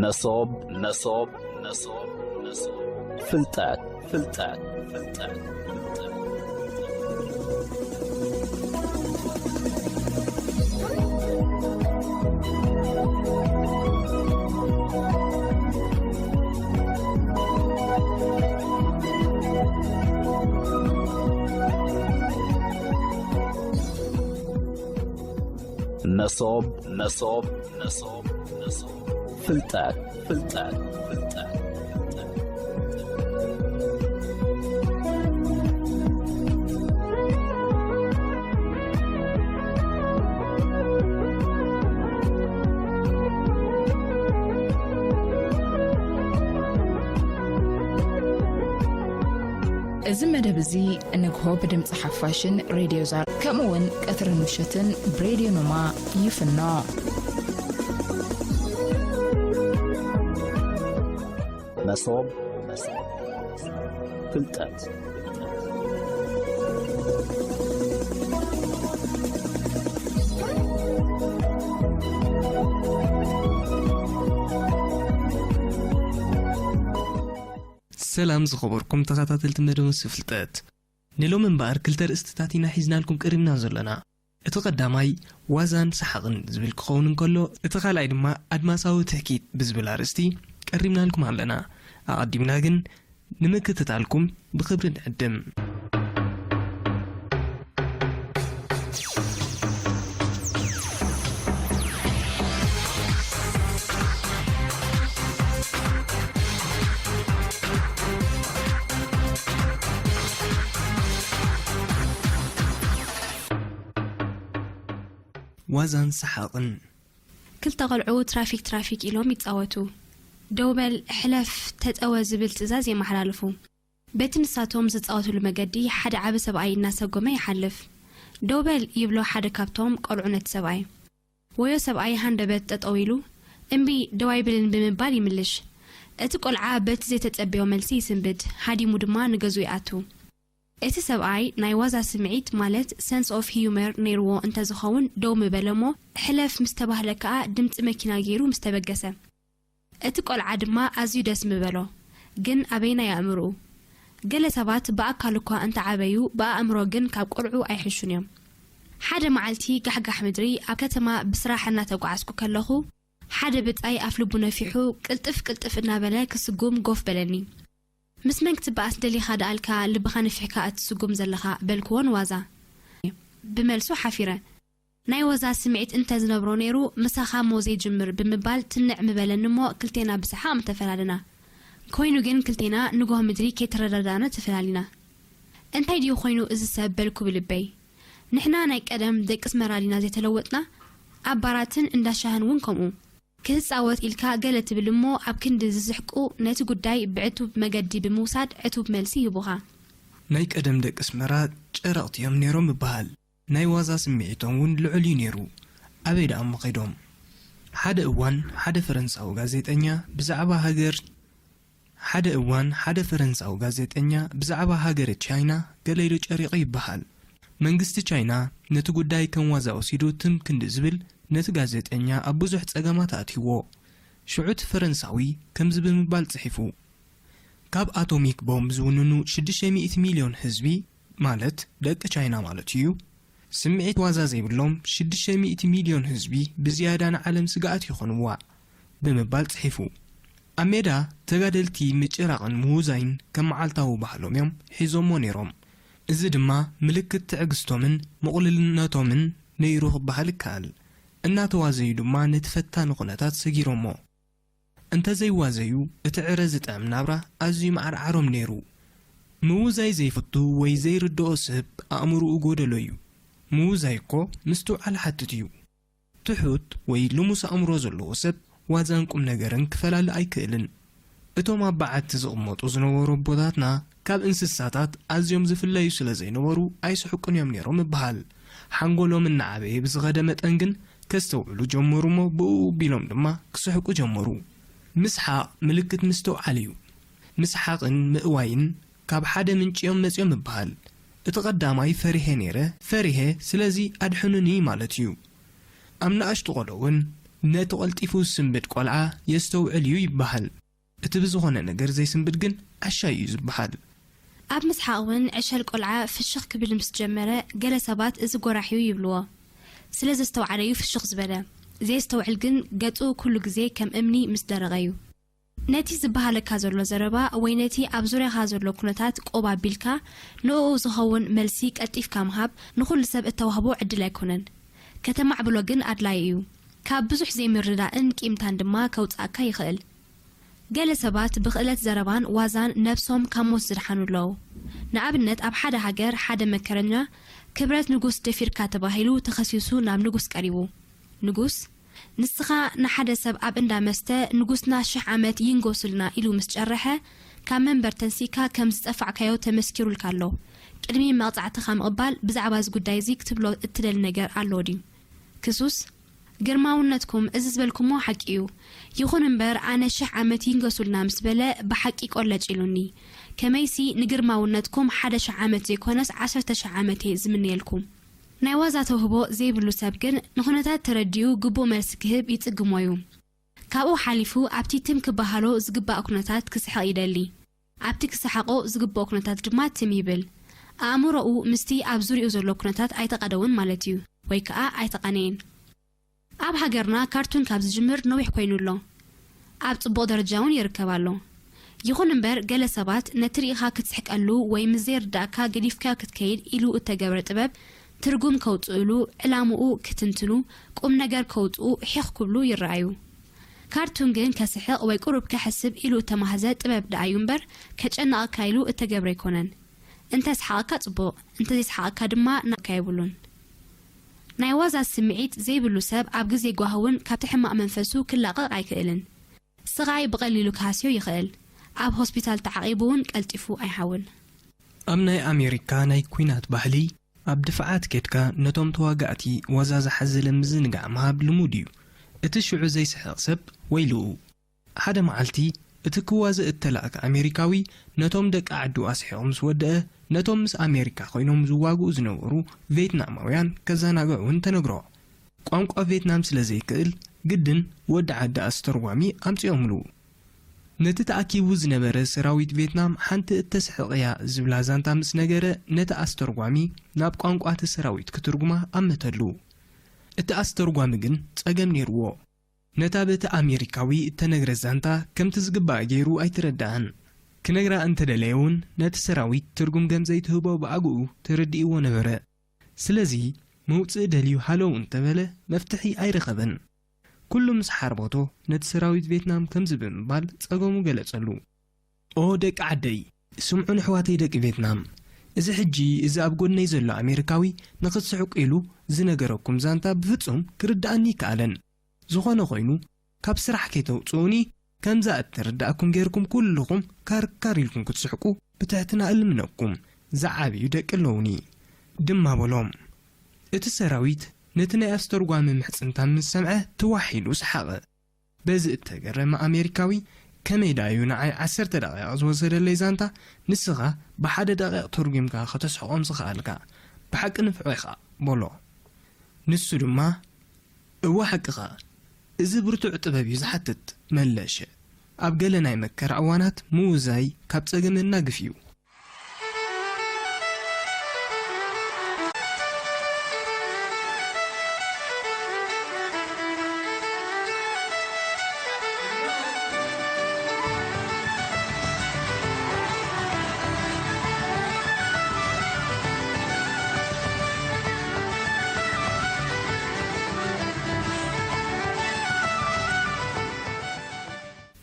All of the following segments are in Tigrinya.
መሶብ፣ መሶብ፣ መሶብ፣ መሶብ። ፍልጠት፣ ፍልጠት፣ ፍልጠት፣ ፍልጠት። መሶብ፣ መሶብ፣ መሶብ፣ መሶብ። ፍልጠት፣ ፍልጠት፣ ፍልጠት፣ ፍልጠት። እዚ መደብ እዚ ንግሆ ብድምፂ ሓፋሽን ሬድዮ ዛራ፣ ከምኡ እውን ቀትርን ምሸትን ብሬድዮ ኖማ ይፍኖ። መሶብ፣ መሶብ፣ ፍልጠት። ሰላም ዝኸበርኩም ተኸታተልቲ መደብ መሶብ ፍልጠት፣ ንሎሚ እምበኣር ክልተ ርእስትታት ኢና ሒዝናልኩም ቀሪብና ዘለና። እቲ ቀዳማይ ዋዛን ሰሓቕን ዝብል ክኸውን እንከሎ፣ እቲ ካልኣይ ድማ ኣድማሳዊ ትሕኪት ብዝብል ኣርእስቲ ቀሪብናልኩም ኣለና። ኣቐዲምና ግን ንምክትታልኩም ብኽብሪ ንዕድም። ዋዛን ሰሓቕን። ክልተ ቆልዑ ትራፊክ ትራፊክ ኢሎም ይጻወቱ። ደው በል፣ ሕለፍ፣ ተጸወ ዝብል ትእዛዝ የመሓላልፉ። በቲ ንሳቶም ዝጻወትሉ መገዲ ሓደ ዓቢ ሰብኣይ እናሰጎመ ይሓልፍ። ደው በል ይብሎ ሓደ ካብቶም ቆልዑ ነቲ ሰብኣይ። ወዮ ሰብኣይ ሃንደበት ጠጠው ኢሉ፣ እምቢ ደው ኣይብልን ብምባል ይምልሽ። እቲ ቆልዓ በቲ ዘይተጸበዮ መልሲ ይስንብድ፣ ሃዲሙ ድማ ንገዝኡ ይኣቱ። እቲ ሰብኣይ ናይ ዋዛ ስምዒት ማለት ሰንስ ኦፍ ሂዩመር ነይርዎ እንተዝኸውን ደው ምበለ እሞ ሕለፍ ምስ ተባህለ ከኣ ድምጺ መኪና ገይሩ ምስ ተበገሰ። እቲ ቆልዓ ድማ ኣዝዩ ደስ ምበሎ። ግን ኣበይናይ ኣእምርኡ? ገለ ሰባት ብኣካል እኳ እንተዓበዩ ብኣእምሮ ግን ካብ ቆልዑ ኣይሕሹን እዮም። ሓደ መዓልቲ ጋሕጋሕ ምድሪ ኣብ ከተማ ብስራሕ እናተጓዓዝኩ ከለኹ ሓደ ብጻይ ኣፍ ልቡ ነፊሑ ቅልጥፍ ቅልጥፍ እናበለ ክስጉም ጎፍ በለኒ። ምስ መን ክትበኣስ ደሊኻ ደኣልካ ልብኻ ነፊሕካ እትስጉም ዘለኻ በልክዎ ንዋዛ። ብመልሱ ሓፊረ። ናይ ዋዛ ስምዒት እንተዝነብሮ ነይሩ ምሳኻ እሞ ዘይጅምር ብምባል ትንዕ ምበለኒ እሞ ክልቴና ብሰሓቕ ምተፈላለና። ኮይኑ ግን ክልቴና ንጎህ ምድሪ ከይተረዳዳእና ተፈላሊና። እንታይ ድዩ ኮይኑ እዚ ሰብ በልኩ ብልበይ። ንሕና ናይ ቀደም ደቂ ኣስመራ ዲና ዘይተለወጥና? ኣብ ባራትን እንዳ ሻህን እውን ከምኡ። ክትጻወት ኢልካ ገለ ትብል እሞ ኣብ ክንዲ ዝስሕቁ ነቲ ጉዳይ ብዕቱብ መገዲ ብምውሳድ ዕቱብ መልሲ ይህቡኻ። ናይ ቀደም ደቂ ኣስመራ ጨረቕቲ እዮም ነይሮም ይበሃል። ናይ ዋዛ ስምዒቶም እውን ልዑል እዩ ነይሩ። ኣበይ ደኣ እሞ ከይዶም? ሓደ እዋን ሓደ ፈረንሳዊ ጋዜጠኛ ብዛዕባ ሃገር ሓደ እዋን ሓደ ፈረንሳዊ ጋዜጠኛ ብዛዕባ ሃገረ ቻይና ገለ ኢሉ ጨሪቑ ይበሃል። መንግስቲ ቻይና ነቲ ጉዳይ ከም ዋዛ ወሲዱ ትም ክንዲ ዝብል ነቲ ጋዜጠኛ ኣብ ብዙሕ ጸገማት ኣእትይዎ። ሽዑ እቲ ፈረንሳዊ ከምዚ ብምባል ጽሒፉ፣ ካብ ኣቶሚክ ቦምብ ዝውንኑ ሽዱሽተ ሚእቲ ሚልዮን ህዝቢ፣ ማለት ደቂ ቻይና ማለት እዩ፣ ስምዒት ዋዛ ዘይብሎም ሽዱሽተ ሚእቲ ሚልዮን ህዝቢ ብዝያዳ ንዓለም ስግኣት ይኾንዋ ብምባል ጽሒፉ። ኣብ ሜዳ ተጋደልቲ ምጭራቕን ምውዛይን ከም መዓልታዊ ባህሎም እዮም ሒዞሞ ነይሮም። እዚ ድማ ምልክት ትዕግስቶምን ምቕሉልነቶምን ነይሩ ክበሃል ይከኣል። እናተዋዘዩ ድማ ነቲ ፈታኒ ኩነታት ሰጊሮሞ። እንተዘይዋዘዩ እቲ ዕረ ዝጥዕም ናብራ ኣዝዩ መዓርዓሮም ነይሩ። ምውዛይ ዘይፈቱ ወይ ዘይርድኦ ሰብ ኣእምሮኡ ጎደሎ እዩ። ምውዛይ እኮ ምስትውዓል ሓትት እዩ። ትሑት ወይ ልሙስ ኣእምሮ ዘለዎ ሰብ ዋዛን ቁም ነገርን ክፈላሊ ኣይክእልን። እቶም ኣብ በዓቲ ዝቕመጡ ዝነበሩ ኣቦታትና ካብ እንስሳታት ኣዝዮም ዝፍለዩ ስለ ዘይነበሩ ኣይስሕቁን እዮም ነይሮም ይበሃል። ሓንጎሎም እናዓበየ ብዝኸደ መጠን ግን ከስተውዕሉ ጀመሩ እሞ ብኡ ቢሎም ድማ ክስሕቁ ጀመሩ። ምስሓቕ ምልክት ምስትውዓል እዩ። ምስሓቕን ምእዋይን ካብ ሓደ ምንጪ እዮም መጺኦም ይበሃል። እቲ ቀዳማይ ፈሪሄ ነይረ፣ ፈሪሄ ስለዚ ኣድሕኑኒ ማለት እዩ። ኣብ ንኣሽቱ ቆልዑ እውን ነቲ ቀልጢፉ ዝስንብድ ቆልዓ የስተውዕል እዩ ይበሃል። እቲ ብዝኾነ ነገር ዘይስንብድ ግን ዓሻ እዩ ዝበሃል። ኣብ ምስሓቕ እውን ዕሸል ቆልዓ ፍሽኽ ክብል ምስ ጀመረ፣ ገለ ሰባት እዚ ጎራሕ እዩ ይብልዎ። ስለ ዘስተውዓለ እዩ ፍሽኽ ዝበለ። ዘየስተውዕል ግን ገጹ ኩሉ ግዜ ከም እምኒ ምስ ደረቐ እዩ። ነቲ ዝበሃለካ ዘሎ ዘረባ ወይ ነቲ ኣብ ዙርያኻ ዘሎ ኩነታት ቆብ ኣቢልካ ንእኡ ዝኸውን መልሲ ቀልጢፍካ ምሃብ ንኹሉ ሰብ እተዋህቦ ዕድል ኣይኮነን። ከተማዕብሎ ግን ኣድላዪ እዩ። ካብ ብዙሕ ዘይምርዳእን ቂምታን ድማ ከውጽኣካ ይኽእል። ገለ ሰባት ብኽእለት ዘረባን ዋዛን ነብሶም ካብ ሞት ዝድሓኑ ኣለዉ። ንኣብነት፣ ኣብ ሓደ ሃገር ሓደ መከረኛ ክብረት ንጉስ ደፊርካ ተባሂሉ ተኸሲሱ ናብ ንጉስ ቀሪቡ። ንጉስ፣ "ንስኻ ንሓደ ሰብ ኣብ እንዳ መስተ ንጉስና ሽሕ ዓመት ይንገሱልና" ኢሉ ምስ ጨረሐ፣ ካብ መንበር ተንሲእካ ከም ዝጠፋዕካዮ ተመስኪሩልካ ኣሎ። ቅድሚ መቕጻዕትኻ ምቕባል ብዛዕባ እዚ ጉዳይ እዚ ክትብሎ እትደሊ ነገር ኣሎ ድዩ? ክሱስ፣ "ግርማውነትኩም፣ እዚ ዝበልኩሞ ሓቂ እዩ። ይኹን እምበር፣ ኣነ ሽሕ ዓመት ይንገሱልና ምስ በለ፣ ብሓቂ ቆለጭ ኢሉኒ። ከመይሲ፣ ንግርማውነትኩም ሓደ ሽሕ ዓመት ዘይኮነስ፣ ዓሰርተ ሽሕ ዓመት እየ ዝምነየልኩም።" ናይ ዋዛ ተውህቦ ዘይብሉ ሰብ ግን፣ ንኹነታት ተረዲኡ ግቡእ መልሲ ክህብ ይጽግሞ እዩ። ካብኡ ሓሊፉ፣ ኣብቲ ትም ክበሃሎ ዝግባእ ኩነታት ክስሕቕ ይደሊ። ኣብቲ ክሰሓቖ ዝግብኦ ኩነታት ድማ ትም ይብል። ኣእምሮኡ ምስቲ ኣብ ዙርያኡ ዘሎ ኩነታት ኣይተቓደወን ማለት እዩ፣ ወይ ከኣ ኣይተቓነየን። ኣብ ሃገርና ካርቱን ካብ ዝጅምር ነዊሕ ኮይኑ ኣሎ። ኣብ ጽቡቕ ደረጃ እውን ይርከብ ኣሎ። ይኹን እምበር፣ ገለ ሰባት ነቲ ርኢኻ ክትስሕቀሉ ወይ ምስ ዘይርዳእካ ገዲፍካዮ ክትከይድ ኢሉ እተገብረ ጥበብ ትርጉም ከውጽእሉ፣ ዕላምኡ ክትንትኑ፣ ቁም ነገር ከውጽኡ ሒኽ ክብሉ ይረኣዩ። ካርቱን ግን ከስሕቕ ወይ ቁሩብ ከሕስብ ኢሉ እተማህዘ ጥበብ ደኣ እዩ እምበር፣ ከጨንቐካ ኢሉ እተገብረ ኣይኮነን። እንተ ሰሓቐካ ጽቡቕ፣ እንተ ዘይሰሓቐካ ድማ ናቕካ የብሉን። ናይ ዋዛ ስምዒት ዘይብሉ ሰብ ኣብ ግዜ ጓሂ እውን ካብቲ ሕማቕ መንፈሱ ክላቐቕ ኣይክእልን። ስቓይ ብቐሊሉ ክሃስዮ ይኽእል። ኣብ ሆስፒታል ተዓቒቡ እውን ቀልጢፉ ኣይሓውን። ኣብ ናይ ኣሜሪካ ናይ ኲናት ባህሊ፣ ኣብ ድፋዓት ኬድካ ነቶም ተዋጋእቲ ዋዛ ዝሓዘለ ምዝንጋዕ ምሃብ ልሙድ እዩ። እቲ ሽዑ ዘይስሕቕ ሰብ ወይልኡ። ሓደ መዓልቲ፣ እቲ ክዋዘ እተላእከ ኣሜሪካዊ ነቶም ደቂ ዓዱ ኣስሒቑ ምስ ወደአ፣ ነቶም ምስ ኣሜሪካ ኮይኖም ዝዋግኡ ዝነበሩ ቬትናማውያን ከዘናግዕ እውን ተነግሮ። ቋንቋ ቬትናም ስለ ዘይክእል፣ ግድን ወዲ ዓዲ ኣስተርጓሚ ኣምጺኦምሉ። ነቲ ተኣኪቡ ዝነበረ ሰራዊት ቬትናም ሓንቲ እተስሕቕ እያ ዝብላ ዛንታ ምስ ነገረ፣ ነቲ ኣስተርጓሚ ናብ ቋንቋ እቲ ሰራዊት ክትርጉማ ኣመተሉ። እቲ ኣስተርጓሚ ግን ጸገም ነይርዎ። ነታ በቲ ኣሜሪካዊ እተነግረት ዛንታ ከምቲ ዝግባእ ገይሩ ኣይተረድኣን። ክነግራ እንተደለየ እውን ነቲ ሰራዊት ትርጉም ከም ዘይትህቦ ብኣግኡ ተረዲእዎ ነበረ። ስለዚ መውጽኢ ደልዩ ሃለው እንተበለ መፍትሒ ኣይረኸበን። ኩሉ ምስ ሓርበቶ ነቲ ሰራዊት ቬትናም ከምዚ ብምባል ጸገሙ ገለጸሉ። "ኦ ደቂ ዓደይ፣ ስምዑን ኣሕዋተይ ደቂ ቬትናም፣ እዚ ሕጂ እዚ ኣብ ጎድነይ ዘሎ ኣሜሪካዊ ንኽትስሕቁ ኢሉ ዝነገረኩም ዛንታ ብፍጹም ክርድኣኒ ይከኣለን። ዝኾነ ኮይኑ፣ ካብ ስራሕ ከይተውጽኡኒ፣ ከምዛ እተረዳእኩም ጌርኩም ኩልኹም ካርካር ኢልኩም ክትስሕቁ ብትሕትና እልምነኩም። ዝዓብዩ ደቂ ኣለዉኒ" ድማ በሎም። እቲ ሰራዊት ነቲ ናይ ኣስተርጓሚ ምሕጽንታ ምስ ሰምዐ ትዋሕ ኢሉ ሰሓቐ። በዚ እተገረመ ኣሜሪካዊ፣ "ከመይ ደኣ እዩ ንዓይ ዓሰርተ ደቂቕ ዝወሰደለይ ዛንታ፣ ንስኻ ብሓደ ደቂቕ ተርጒምካ ከተስሕቖ ምስ ኸኣልካ? ብሓቂ ንፍዑ ኢኻ" በሎ። ንሱ ድማ፣ "እወ ሓቅኻ፣ እዚ ብርቱዕ ጥበብ እዩ ዝሓትት" መለሸ። ኣብ ገለ ናይ መከራ እዋናት ምውዛይ ካብ ጸገም የናግፍ እዩ።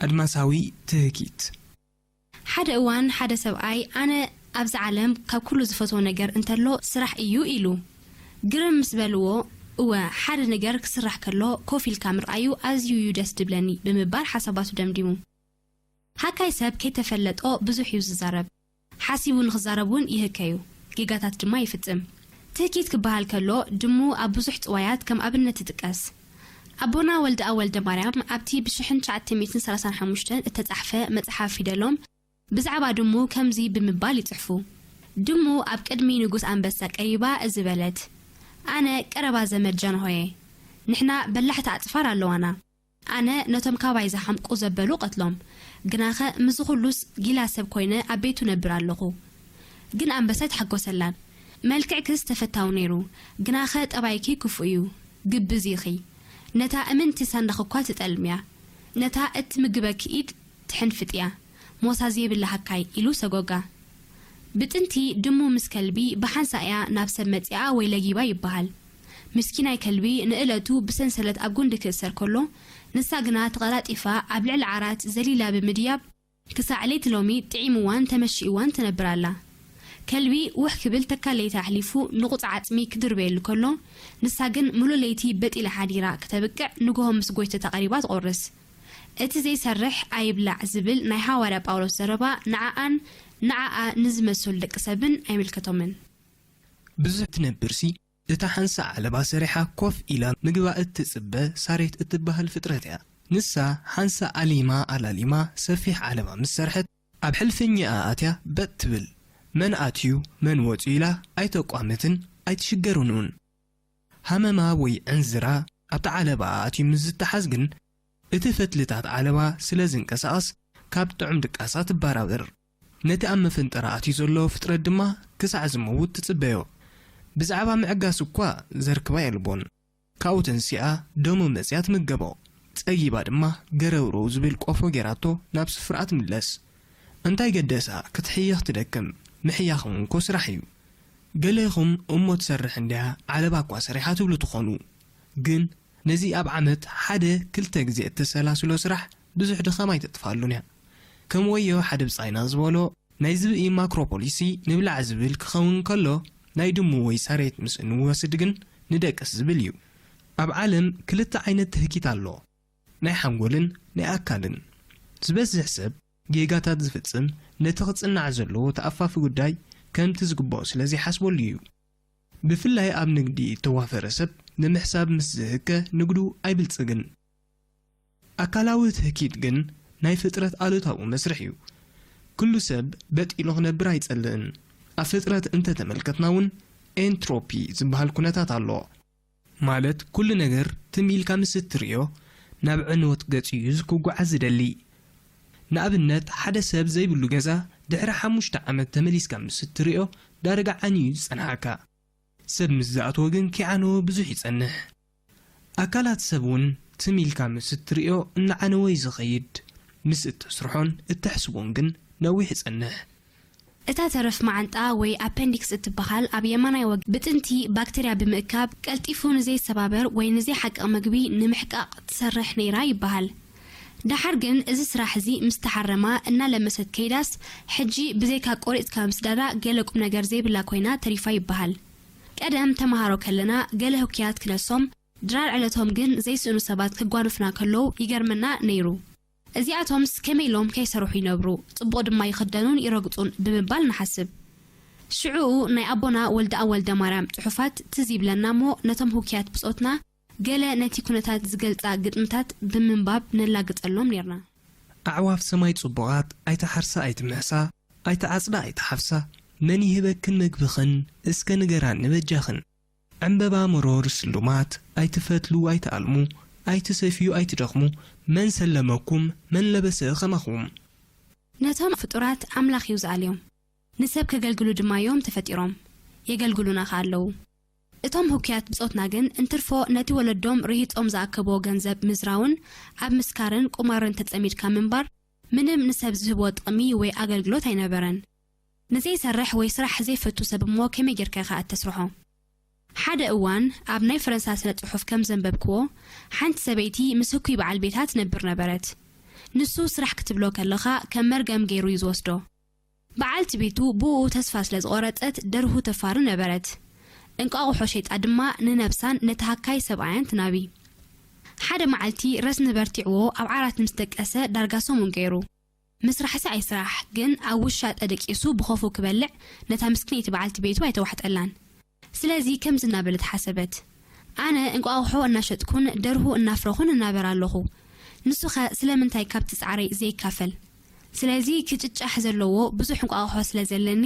ኣድማሳዊ ትህኪት። ሓደ እዋን ሓደ ሰብኣይ፣ "ኣነ ኣብዚ ዓለም ካብ ኩሉ ዝፈትዎ ነገር እንተሎ ስራሕ እዩ" ኢሉ። ግርም ምስ በልዎ፣ "እወ፣ ሓደ ነገር ክስራሕ ከሎ ኮፍ ኢልካ ምርኣዩ ኣዝዩ እዩ ደስ ድብለኒ" ብምባል ሓሳባቱ ደምዲሙ። ሃካይ ሰብ ከይተፈለጦ ብዙሕ እዩ ዝዛረብ። ሓሲቡ ንኽዛረብ እውን ይህከዩ። ጌጋታት ድማ ይፍጽም። ትህኪት ክበሃል ከሎ፣ ድሙ ኣብ ብዙሕ ጽዋያት ከም ኣብነት ትጥቀስ። ኣቦና ወልደኣብ ወልደማርያም ኣብቲ ብ ሽሕን ትሽዓተ ሚእትን ሰላሳን ሓሙሽተን እተጻሕፈ መጽሓፍ ፊደሎም ብዛዕባ ድሙ ከምዚ ብምባል ይጽሕፉ። ድሙ ኣብ ቅድሚ ንጉስ ኣንበሳ ቀሪባ እዚ በለት፣ "ኣነ ቀረባ ዘመድ ጃንሆየ፣ ንሕና በላሕቲ ኣጽፋር ኣለዋና። ኣነ ነቶም ካባይ ዝሓምቁ ዘበሉ ቀትሎም። ግናኸ ምስዚ ኩሉስ ጊላ ሰብ ኮይነ ኣብ ቤቱ ነብር ኣለኹ። ግን ኣንበሳ ኣይተሓጎሰላን። መልክዕክስ ተፈታዊ ነይሩ፣ ግናኸ ጠባይኪ ክፉእ እዩ። ግብዝ ኢኺ። ነታ እምንቲ ሳንዳኽ እኳ ትጠልምያ። ነታ እትምግበኪ ኢድ ትሕንፍጥያ። ሞሳ ዘይብላ ሃካይ ኢሉ ሰጎጋ። ብጥንቲ ድሙ ምስ ከልቢ ብሓንሳእያ ናብ ሰብ መጺኣ ወይ ለጊባ ይበሃል። ምስኪናይ ከልቢ ንእለቱ ብሰንሰለት ኣብ ጉንዲ ክእሰር ከሎ፣ ንሳ ግና ተቐላጢፋ ኣብ ልዕሊ ዓራት ዘሊላ ብምድያብ፣ ክሳዕ ለይቲ ሎሚ ጥዒምዋን ተመሺእዋን ትነብር ኣላ። ከልቢ ውሕ ክብል ተካል ለይቲ ኣሕሊፉ ንቑጽ ዓጽሚ ክድርበየሉ ከሎ፣ ንሳ ግን ምሉእ ለይቲ በጢላ ሓዲራ ክተብቅዕ ንግሆ ምስ ጎይተታ ቀሪባ ትቖርስ። እቲ ዘይሰርሕ ኣይብላዕ ዝብል ናይ ሃዋርያ ጳውሎስ ዘረባ ንዓኣን ንዓኣ ንዝመሰሉ ደቂ ሰብን ኣይምልከቶምን። ብዙሕ ትነብርሲ እታ ሓንሳእ ዓለባ ሰሪሓ ኮፍ ኢላ ምግባ እትጽበ ሳሬት እትበሃል ፍጥረት እያ። ንሳ ሓንሳእ ኣሊማ ኣላሊማ ሰፊሕ ዓለባ ምስ ሰርሐት ኣብ ሕልፍኛኣ ኣትያ በጥ ትብል። መን ኣትዩ መን ወጽዩ ኢላ ኣይተቋምትን ኣይትሽገርን እውን። ሃመማ ወይ ዕንዝራ ኣብቲ ዓለባ ኣትዩ ምስ ዝተሓዝ ግን እቲ ፈትልታት ዓለባ ስለ ዝንቀሳቐስ ካብ ጥዑም ድቃሳ ትበራበር። ነቲ ኣብ መፈንጠራ ኣትዩ ዘሎ ፍጥረት ድማ ክሳዕ ዝመውት ትጽበዮ። ብዛዕባ ምዕጋስ እኳ ዘርክባ የልቦን። ካብኡ ተንሲኣ ደሙ መጽያ ትምገቦ። ጸጊባ ድማ ገረውረው ዝብል ቆፎ ጌራቶ ናብ ስፍራኣ ትምለስ። እንታይ ገደሳ ክትሕየኽ ትደክም። ምሕያኽ እውን እኮ ስራሕ እዩ። ገሌኹም እሞ ትሰርሕ እንድያ ዓለባ እኳ ሰሪሓ ትብሉ ትኾኑ። ግን ነዚ ኣብ ዓመት ሓደ ክልተ ግዜ እተሰላስሎ ስራሕ ብዙሕ ድኻም ኣይተጥፍኣሉን እያ። ከም ወዮ ሓደ ብጻይና ዝበሎ ናይ ዝብኢ ማክሮፖሊሲ ንብላዕ ዝብል ክኸውን ከሎ ናይ ድሙ ወይ ሳሬት ምስ እንወስድ ግን ንደቅስ ዝብል እዩ። ኣብ ዓለም ክልተ ዓይነት ትህኪት ኣሎ። ናይ ሓንጎልን ናይ ኣካልን። ዝበዝሕ ሰብ ጌጋታት ዝፍጽም ነቲ ክጽናዕ ዘለዎ ተኣፋፊ ጉዳይ ከምቲ ዝግብኦ ስለ ዘይሓስበሉ እዩ። ብፍላይ ኣብ ንግዲ እተዋፈረ ሰብ ንምሕሳብ ምስ ዝህከ ንግዱ ኣይብልጽግን። ኣካላዊ ትህኪት ግን ናይ ፍጥረት ኣሉታዊ መስርሕ እዩ። ኩሉ ሰብ በጥ ኢሉ ክነብር ኣይጸልእን። ኣብ ፍጥረት እንተ ተመልከትና እውን ኤንትሮፒ ዝበሃል ኩነታት ኣሎ። ማለት ኩሉ ነገር ትም ኢልካ ምስ እትርእዮ ናብ ዕንወት ገጽ እዩ ክጓዓዝ ዝደሊ። ንኣብነት ሓደ ሰብ ዘይብሉ ገዛ ድሕሪ ሓሙሽተ ዓመት ተመሊስካ ምስ እትርእዮ ዳርጋ ዓንዩ እዩ ዝጸንሓካ። ሰብ ምስ ዝኣተወ ግን ከይዓነወ ብዙሕ ይጸንሕ። ኣካላት ሰብ እውን ትም ኢልካ ምስ እትርእዮ እናዓነወ እዩ ዝኸይድ። ምስ እተስርሖን እተሕስቦን ግን ነዊሕ ይጸንሕ። እታ ተረፍ መዓንጣ ወይ ኣፐንዲክስ እትበሃል ኣብ የማናይ ወገን ብጥንቲ ባክተርያ ብምእካብ ቀልጢፉ ንዘይሰባበር ወይ ንዘይሓቅቕ መግቢ ንምሕቃቕ ትሰርሕ ነይራ ይበሃል። ደሓር ግን እዚ ስራሕ እዚ ምስ ተሓረማ እናለመሰት ከይዳስ ሕጂ ብዘይካ ቆሪጽካ ምስዳዳ ገለ ቁም ነገር ዘይብላ ኮይና ተሪፋ ይበሃል። ቀደም ተመሃሮ ከለና ገለ ህኩያት ክነሶም ድራር ዕለቶም ግን ዘይስእኑ ሰባት ክጓንፉና ከለዉ ይገርመና ነይሩ። እዚኣቶምስ ከመይ ኢሎም ከይሰርሑ ይነብሩ፣ ጽቡቕ ድማ ይኽደኑን ይረግጹን ብምባል ንሓስብ። ሽዑኡ ናይ ኣቦና ወልደኣብ ወልደማርያም ጽሑፋት ትዝ ይብለና እሞ ነቶም ህኩያት ብጾትና ገለ ነቲ ኩነታት ዝገልጻ ግጥምታት ብምንባብ ነላግጸሎም ኔርና። ኣዕዋፍ ሰማይ ጽቡቓት ኣይትሓርሳ ኣይትምሕሳ ኣይትዓጽዳ ኣይትሓፍሳ መን ይህበክን መግብኽን እስከ ንገራኒ በጃኽን። ዕምበባ መሮር ስሉማት ኣይትፈትሉ ኣይትኣልሙ ኣይትሰፍዩ ኣይትደኽሙ መን ሰለመኩም መን ለበሰ ከማኹም። ነቶም ፍጡራት ኣምላኽ እዩ ዝኣልዮም። ንሰብ ከገልግሉ ድማ እዮም ተፈጢሮም። የገልግሉና ከኣ ኣለዉ። እቶም ህኩያት ብጾትና ግን እንትርፎ ነቲ ወለዶም ርሂጾም ዝኣከብዎ ገንዘብ ምዝራውን ኣብ ምስካርን ቁማርን ተጸሚድካ ምንባር ምንም ንሰብ ዝህብዎ ጥቕሚ ወይ ኣገልግሎት ኣይነበረን። ንዘይሰርሕ ወይ ስራሕ ዘይፈቱ ሰብ እሞ ከመይ ጌርካ ኢኻ እተስርሖ? ሓደ እዋን ኣብ ናይ ፈረንሳ ስነ ጽሑፍ ከም ዘንበብክዎ፣ ሓንቲ ሰበይቲ ምስ ህኩይ በዓል ቤታ ትነብር ነበረት። ንሱ ስራሕ ክትብሎ ከለኻ ከም መርገም ገይሩ እዩ ዝወስዶ። በዓልቲ ቤቱ ብእኡ ተስፋ ስለ ዝቖረጸት ደርሁ ተፋሪ ነበረት። እንቋቑሖ ሸይጣ ድማ ንነብሳን ነቲ ሃካይ ሰብኣያን ትናቢ። ሓደ መዓልቲ ረስኒ በርቲዕዎ ኣብ ዓራት ምስ ደቀሰ ዳርጋ ሰሙን ገይሩ። ምስራሕሲ ኣይስራሕ ግን ኣብ ውሻጠ ደቂሱ ብኾፉ ክበልዕ ነታ ምስኪነይቲ በዓልቲ ቤቱ ኣይተዋሕጠላን። ስለዚ ከምዚ እናበለት ሓሰበት፣ ኣነ እንቋቑሖ እናሸጥኩን ደርሁ እናፍረኹን እናበር ኣለኹ። ንሱኸ ስለምንታይ ካብቲ ጻዕረይ ዘይካፈል? ስለዚ ክጭጫሕ ዘለዎ ብዙሕ እንቋቑሖ ስለ ዘለኒ፣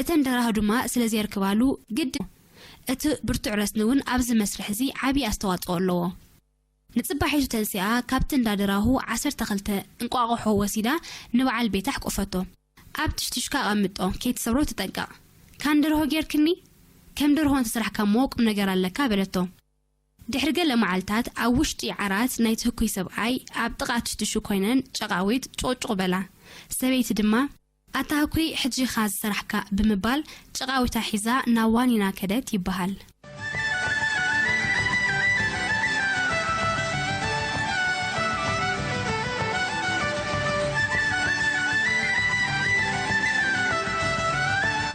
እተን ደራሁ ድማ ስለ ዘየርክባሉ ግድ እቲ ብርቱዕ ረስኒ እውን ኣብዚ መስርሕ እዚ ዓብዪ ኣስተዋጽኦ ኣለዎ። ንጽባሒቱ ተንሲኣ፣ ካብቲ እንዳ ድራሁ ዓሰርተ ክልተ እንቋቑሖ ወሲዳ ንበዓል ቤታ ኣሕቆፈቶ። "ኣብ ትሽትሽካ ኣቐምጦ፣ ከይትሰብሮ ተጠንቀቕ። ካን ደርሆ ጌርክኒ? ከም ደርሆ እንተሰራሕካ እሞ ቁም ነገር ኣለካ" በለቶ። ድሕሪ ገለ መዓልታት ኣብ ውሽጢ ዓራት ናይቲ ህኩይ ሰብኣይ ኣብ ጥቓ ትሽትሹ ኮይነን ጨቓዊት ጩቕጩቕ በላ። ሰበይቲ ድማ፣ "ኣታ ህኩይ፣ ሕጂ ኢኻ ዝሰራሕካ" ብምባል ጨቓዊታ ሒዛ ናብ ዋኒና ከደት ይበሃል።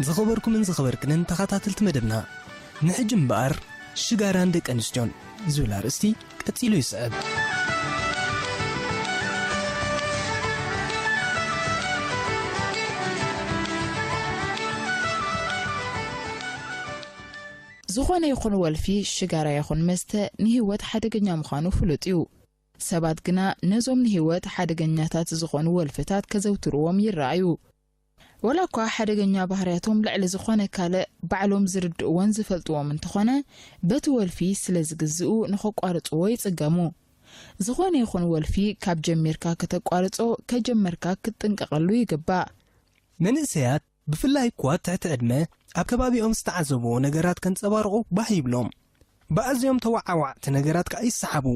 ዝኸበርኩምን ዝኸበርክንን ተኸታተልቲ መደብና፣ ንሕጂ እምበኣር ሽጋራን ደቂ ኣንስትዮን ዝብል ኣርእስቲ ቀጺሉ ይስዕብ። ዝኾነ ይኹን ወልፊ፣ ሽጋራ ይኹን መስተ፣ ንህይወት ሓደገኛ ምዃኑ ፍሉጥ እዩ። ሰባት ግና ነዞም ንህይወት ሓደገኛታት ዝኾኑ ወልፍታት ከዘውትርዎም ይረኣዩ። ወላ እኳ ሓደገኛ ባህርያቶም ልዕሊ ዝኾነ ካልእ ባዕሎም ዝርድእዎን ዝፈልጥዎም እንተኾነ፣ በቲ ወልፊ ስለ ዝግዝኡ ንኸቋርጽዎ ይጽገሙ። ዝኾነ ይኹን ወልፊ ካብ ጀሚርካ ከተቋርጾ፣ ከጀመርካ ክትጥንቀቐሉ ይግባእ። መንእሰያት፣ ብፍላይ እኳ ትሕቲ ዕድመ፣ ኣብ ከባቢኦም ዝተዓዘብዎ ነገራት ከንጸባርቑ ባህ ይብሎም። ብኣዝዮም ተወዓዋዕቲ ነገራት ከኣ ይሰሓቡ።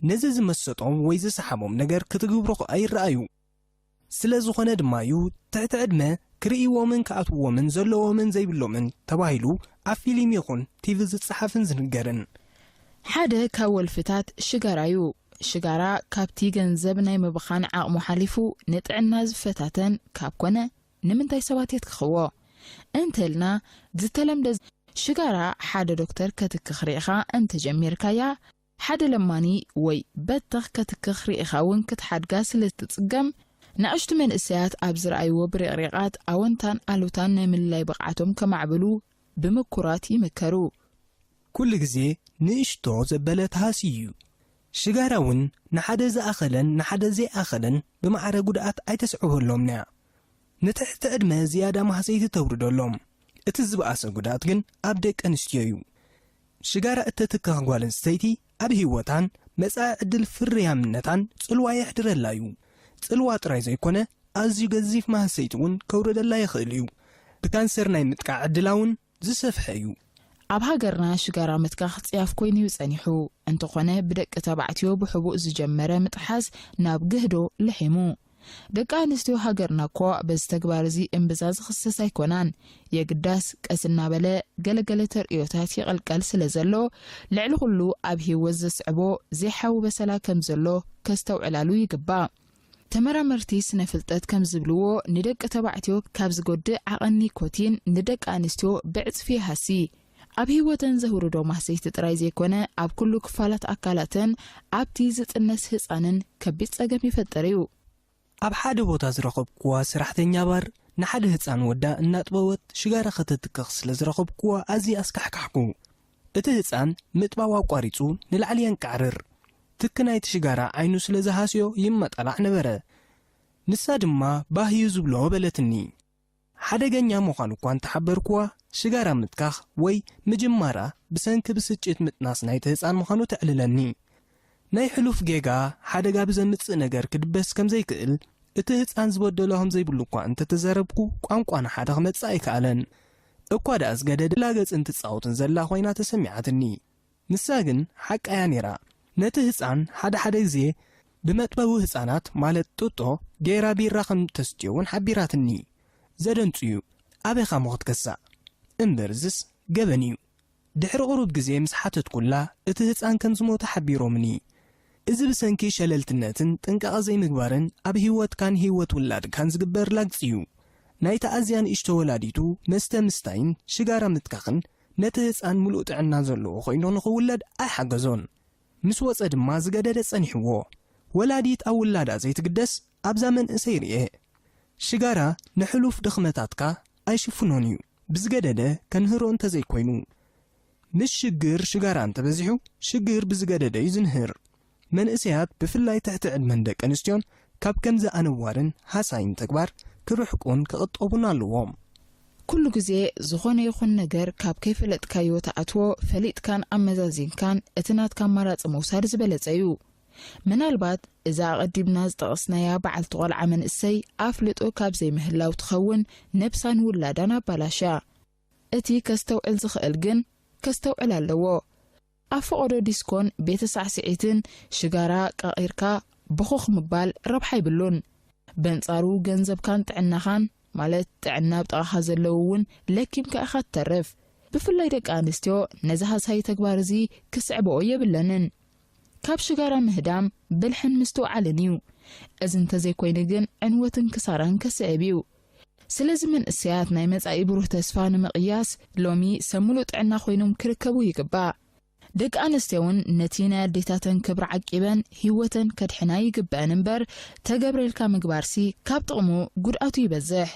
ነዚ ዝመሰጦም ወይ ዝሰሓቦም ነገር ክትግብሩ ከኣ ይረኣዩ። ስለ ዝኾነ ድማ እዩ ትሕቲ ዕድመ ክርእይዎምን ክኣትውዎምን ዘለዎምን ዘይብሎምን ተባሂሉ ኣብ ፊልም ይኹን ቲቪ ዝጸሓፍን ዝንገርን። ሓደ ካብ ወልፍታት ሽጋራ እዩ። ሽጋራ ካብቲ ገንዘብ ናይ ምብኻን ዓቕሙ ሓሊፉ ንጥዕና ዝፈታተን ካብ ኮነ፣ ንምንታይ ሰባት የትክኽዎ እንተልና፣ ዝተለምደ ሽጋራ ሓደ ዶክተር ከትክኽ ርኢኻ እንተጀሚርካያ፣ ሓደ ለማኒ ወይ በተኽ ከትክኽ ርኢኻ እውን ክትሓድጋ ስለ እትጽገም፣ ንኣሽቱ መንእሰያት ኣብ ዝረኣይዎ ብርቕሪቓት ኣወንታን ኣሉታን ናይ ምልላይ ብቕዓቶም ከማዕብሉ ብምኩራት ይምከሩ። ኩሉ ግዜ ንእሽቶ ዘበለ ተሃስዩ እዩ። ሽጋራ እውን ንሓደ ዝኣኸለን ንሓደ ዘይኣኸለን ብማዕረ ጉድኣት ኣይተስዕበሎምን'ያ። ንትሕቲ ዕድመ ዝያዳ ማህሰይቲ ተውርደሎም። እቲ ዝበኣሰ ጉድኣት ግን ኣብ ደቂ ኣንስትዮ እዩ። ሽጋራ እተትክኽ ጓል ኣንስተይቲ ኣብ ህይወታን መጻኢ ዕድል ፍርያምነታን ጽልዋ የሕድረላ እዩ። ጽልዋ ጥራይ ዘይኮነ፣ ኣዝዩ ገዚፍ ማህሰይቲ እውን ከውርደላ ይኽእል እዩ። ብካንሰር ናይ ምጥቃዕ ዕድላ እውን ዝሰፍሐ እዩ። ኣብ ሃገርና ሽጋራ ምትካኽ ጽያፍ ኮይኑ እዩ ጸኒሑ። እንተኾነ፣ ብደቂ ተባዕትዮ ብሕቡእ ዝጀመረ ምጥሓስ ናብ ግህዶ ልሒሙ። ደቂ ኣንስትዮ ሃገርና እኮ በዚ ተግባር እዚ እምብዛ ዝኽሰስ ኣይኮናን። የግዳስ፣ ቀስ እናበለ ገለገለ ተርእዮታት ይቕልቀል ስለ ዘሎ፣ ልዕሊ ኩሉ ኣብ ህይወት ዘስዕቦ ዘይሓዊ በሰላ ከም ዘሎ ከስተውዕላሉ ይግባእ። ተመራመርቲ ስነ ፍልጠት ከም ዝብልዎ፣ ንደቂ ተባዕትዮ ካብ ዝጎድእ ዓቐን ኒኮቲን ንደቂ ኣንስትዮ ብዕጽፊ ይሃሲ። ኣብ ህይወተን ዘውርዶ ማህሰይቲ ጥራይ ዘይኮነ፣ ኣብ ኩሉ ክፋላት ኣካላተን ኣብቲ ዝጥነስ ህጻንን ከቢድ ጸገም ይፈጥር እዩ። ኣብ ሓደ ቦታ ዝረኸብኩዋ ሰራሕተኛ ባር ንሓደ ህጻን ወዳ እናጥበወት ሽጋራ ከተትክኽ ስለ ዝረኸብኩዋ ኣዝየ ኣስካሕካሕኩ። እቲ ህጻን ምጥባው ኣቋሪጹ ንላዕሊ የንቃዕርር። ትኪ ናይቲ ሽጋራ ዓይኑ ስለ ዝሃስዮ ይመጣላዕ ነበረ። ንሳ ድማ ባህዩ ዝብሎ በለትኒ። ሓደገኛ ምዃኑ እኳ እንተሓበርኩዋ፣ ሽጋራ ምትካኽ ወይ ምጅማራ ብሰንኪ ብስጭት ምጥናስ ናይቲ ህጻን ምዃኑ ተዕልለኒ። ናይ ሕሉፍ ጌጋ ሓደጋ ብዘምጽእ ነገር ክድበስ ከም ዘይክእል፣ እቲ ህጻን ዝበደሎ ከም ዘይብሉ እኳ እንተተዛረብኩ፣ ቋንቋና ሓደ ክመጽእ ኣይከኣለን። እኳ ደኣ ዝገደደ ላገጽ እንትጻወትን ዘላ ኮይና ተሰሚዓትኒ። ንሳ ግን ሓቃ እያ ነይራ። ነቲ ህጻን ሓደ ሓደ ግዜ ብመጥበዊ ህጻናት፣ ማለት ጡጦ፣ ገይራ ቢራ ከም ተስትዮ እውን ሓቢራትኒ። ዘደንጹ እዩ። ኣበይ ኻሞ ክትከሳእ? እምበር እዝስ ገበን እዩ። ድሕሪ ቁሩብ ግዜ ምስ ሓተትኩላ፣ እቲ ህጻን ከም ዝሞተ ሓቢሮምኒ። እዚ ብሰንኪ ሸለልትነትን ጥንቃቐ ዘይምግባርን ኣብ ህይወትካን ህይወት ውላድካን ዝግበር ላግጺ እዩ። ናይታ ኣዝያ ንእሽቶ ወላዲቱ መስተ ምስታይን ሽጋራ ምትካኽን ነቲ ህጻን ምሉእ ጥዕና ዘለዎ ኮይኑ ንኽውለድ ኣይሓገዞን። ምስ ወጸ ድማ ዝገደደ ጸኒሕዎ። ወላዲት ኣብ ውላዳ ዘይትግደስ ኣብዛ መንእሰይ ርኤ። ሽጋራ ንሕሉፍ ድኽመታትካ ኣይሽፍኖን እዩ፣ ብዝገደደ ከንህሮ እንተዘይኮይኑ። ምስ ሽግር ሽጋራ እንተበዚሑ፣ ሽግር ብዝገደደ እዩ ዝንህር። መንእሰያት፣ ብፍላይ ትሕቲ ዕድመን ደቂ ኣንስትዮን፣ ካብ ከምዚ ኣነዋርን ሃሳይን ተግባር ክርሕቁን ክቕጠቡን ኣለዎም። ኩሉ ግዜ ዝኾነ ይኹን ነገር ካብ ከይፈለጥካዮ ትኣትዎ፣ ፈሊጥካን ኣመዛዚንካን እቲ ናትካ ኣማራጺ ምውሳድ ዝበለጸ እዩ። ምናልባት እዛ ኣቐዲምና ዝጠቐስናያ በዓልቲ ቆልዓ መንእሰይ ኣፍልጦ ካብ ዘይምህላው ትኸውን ነብሳን ውላዳን ኣባላሽያ። እቲ ከስተውዕል ዝኽእል ግን ከስተውዕል ኣለዎ። ኣብ ፈቐዶ ዲስኮን ቤተ ሳዕስዒትን ሽጋራ ቃቒርካ ብኹኽ ምባል ረብሓ ይብሉን። በንጻሩ ገንዘብካን ጥዕናኻን፣ ማለት ጥዕና ኣብ ጥቓኻ ዘለዉ እውን ለኪምካ ኢኻ ትተርፍ። ብፍላይ ደቂ ኣንስትዮ ነዚ ሃሳዪ ተግባር እዚ ክስዕብኦ የብለንን። ካብ ሽጋራ ምህዳም ብልሕን ምስትውዓልን እዩ። እዚ እንተዘይኮይኑ ግን ዕንወትን ክሳራን ከስዕብ እዩ። ስለዚ መንእሰያት ናይ መጻኢ ብሩህ ተስፋ ንምቕያስ ሎሚ ሰብ ምሉእ ጥዕና ኮይኖም ክርከቡ ይግባእ። ደቂ ኣንስትዮ እውን ነቲ ናይ ኣዴታተን ክብሪ ዓቂበን ህይወተን ከድሕና ይግበአን እምበር፣ ተገብረ ኢልካ ምግባርሲ ካብ ጥቕሙ ጉድኣቱ ይበዝሕ።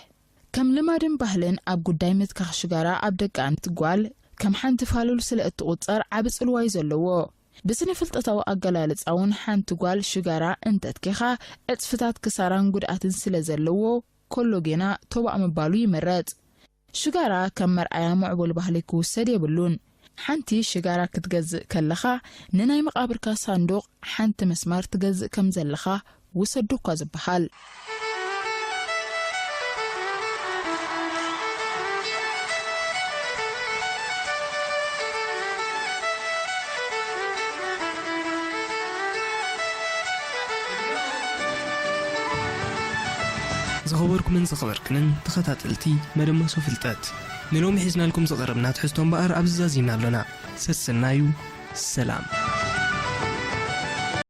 ከም ልማድን ባህልን ኣብ ጉዳይ ምትካኽ ሽጋራ ኣብ ደቂ ኣንስትዮ ጓል ከም ሓንቲ ፋሉል ስለ እትቑጸር ዓቢ ጽልዋ እዩ ዘለዎ። ብስነ ፍልጠታዊ ኣገላልጻ እውን ሓንቲ ጓል ሽጋራ እንተትኪኻ ዕጽፍታት ክሳራን ጉድኣትን ስለ ዘለዎ ኮሎጌና ቶባእ ምባሉ ይምረጽ። ሽጋራ ከም መርኣያ ምዕቡል ባህሊ ክውሰድ የብሉን። ሓንቲ ሽጋራ ክትገዝእ ከለኻ ንናይ መቓብርካ ሳንዱቕ ሓንቲ መስማር ትገዝእ ከም ዘለኻ ውሰዱ እኳ ዝበሃል። ዝኸበርኩምን ዝኸበርክንን ተኸታተልቲ መደመሶ ፍልጠት፣ ንሎሚ ሒዝናልኩም ዝቐረብና ትሕዝቶ እምበኣር ኣብዚ ዛዚምና ኣሎና። ሰሰናዩ፣ ሰላም።